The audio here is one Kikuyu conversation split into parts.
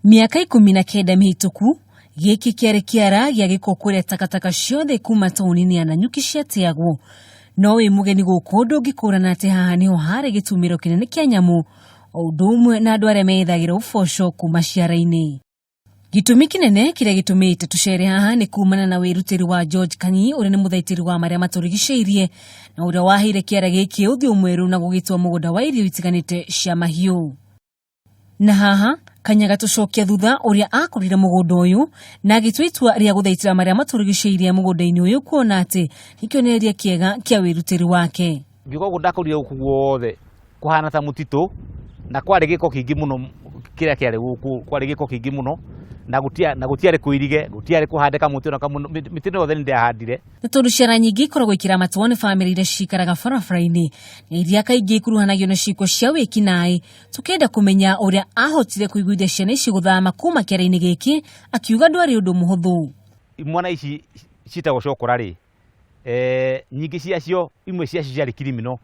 Mĩaka 19 mĩhĩtũku, gĩkĩ kĩarĩ kĩara gĩa gĩko kũrĩa takataka ciothe kuma taũni-inĩ ya Nanyuki ciateagwo. No wĩ mũgeni gũkũ ndũngĩkũrana atĩ haha nĩho harĩ gĩtumĩro kĩnene kĩa nyamũ o ũndũ ũmwe na andũ arĩa meyethagĩra ũboco kuma ciara-inĩ. Gĩtũmi kĩnene kĩrĩa gĩtũmĩte tũcere haha nĩ kumana na wĩrutĩri wa George Kanyi ũrĩa nĩ mũthaitĩri wa marĩa matũrigicĩirie na ũrĩa waheire kĩara gĩkĩ ũthiũ mwerũ na gũgĩtua mũgũnda wa irio itiganĩte cia mahiũ. Na haha Kanyi agatũcokia thutha ũrĩa akorire mũgũnda ũyũ na agĩtua itua rĩa gũthaitĩra marĩa matũrigicĩirie mũgũnda-inĩ ũyũ kuona atĩ nĩ kĩonereria kĩega kĩa wĩrutĩri wake. Ngiuga ũguo ndakorire gũkũ guothe kũhana ta mũtitũ na kwarĩ gĩko kĩingĩ mũno kĩrĩa kĩarĩ gũkũ, kwarĩ gĩko kĩingĩ mũno na gũtiarĩ kũirige, gũtiarĩ kũhande kamũtĩ ona kamwe, mĩtĩ ĩno yothe nĩ ndĩrahandire. Na tondũ ciana nyingĩ ikoragwo ikĩramatwo nĩ bamĩrĩ iria cikaraga barabara-inĩ na iria kaingĩ ikuruhanagio na ciĩko cia wĩkinaĩ, tũkenda kũmenya ũrĩa ahotire kũiguithia ciana ici gũthama kuma kĩara-inĩ gĩkĩ, akiuga ndwarĩ ũndũ mũhũthũ. Imwana ici ciĩtagwo cokora rĩ, nyingĩ ciacio, imwe ciacio ciarĩ criminal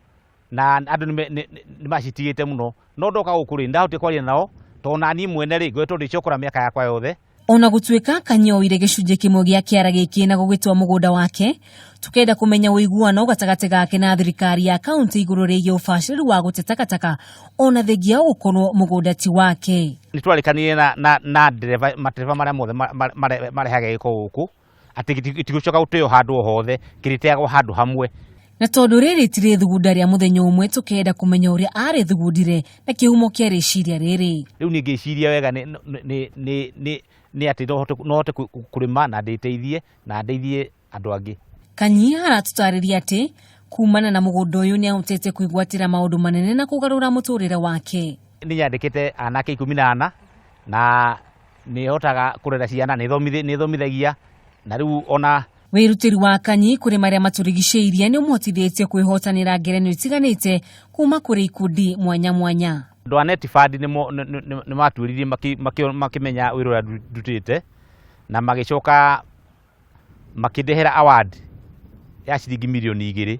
na andũ nĩ macitigĩte mũno, no ndoka gũkũ rĩ, nĩ ndahotire kwaria nao, tondũ naniĩ mwene rĩ, ngoretwo ndĩ cokora mĩaka yakwa yothe. Ona gũtuĩka Kanyi oire gĩcunjĩ kĩmwe gĩa kĩara gĩkĩ na gũgĩtua mũgũnda wake, tũkenda kũmenya ũiguano gatagatĩ gake na thirikari ya kaũntĩ igũrũ rĩgiĩ ũbacĩrĩru wa gũte takataka ona thengia wa gũkorwo mũgũnda ti wake. Nĩ twarĩkanire na ndereba, matereba marĩa mothe marehaga gĩko gũkũ, atĩ gĩtigũcoka gũteo handũ o hothe, kĩrĩteagwo handũ hamwe. Na tondũ rĩrĩ ti rĩthugunda rĩa mũthenya ũmwe, tũkenda kũmenya ũrĩa arĩthugundire na kĩhumo kĩa rĩciria rĩrĩ. Rĩu niĩ ngĩciria wega nĩ atĩ no hote kũrĩma na ndĩteithie na ndeithie andũ angĩ. Kanyi aratũtarĩria atĩ kumana na mũgũnda ũyũ nĩ ahotete kwĩgwatĩra maũndũ manene na kũgarũra mũtũrĩre wake. Nĩ nyandĩkĩte anake 14 na nĩ hotaga kũrera ciana, nĩ thomithagia na rĩu ona Wĩrutĩri wa Kanyi kũrĩ marĩa matũrigicĩirie nĩ ũmũhotithĩtie kwĩhotanĩra ngerenwa itiganĩte kuma kũrĩ ikundi mwanya mwanya. Andũ a Netifund nĩ matuĩririe makĩmenya wĩra ũrĩa ndutĩte na magĩcoka makĩndehera award ya ciringi mirioni 2.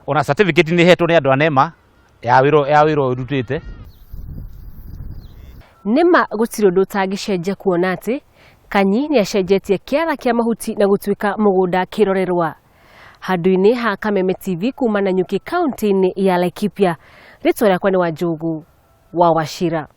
Ona certificate nĩ hetwo nĩ andũ a NEMA ya wĩra ũyũ ndutĩte. Nĩma gũtirĩ ũndũ ũtangĩcenjia kuona atĩ Kanyi nĩ acenjetie kĩara kĩa mahuti na gũtuĩka mũgũnda kĩrorerwa. Handũ-inĩ ha Kameme TV kuma Nanyuki kaunti-inĩ ya Laikipia, rĩtwa rĩakwa nĩ Wanjũgũ wa Wachira.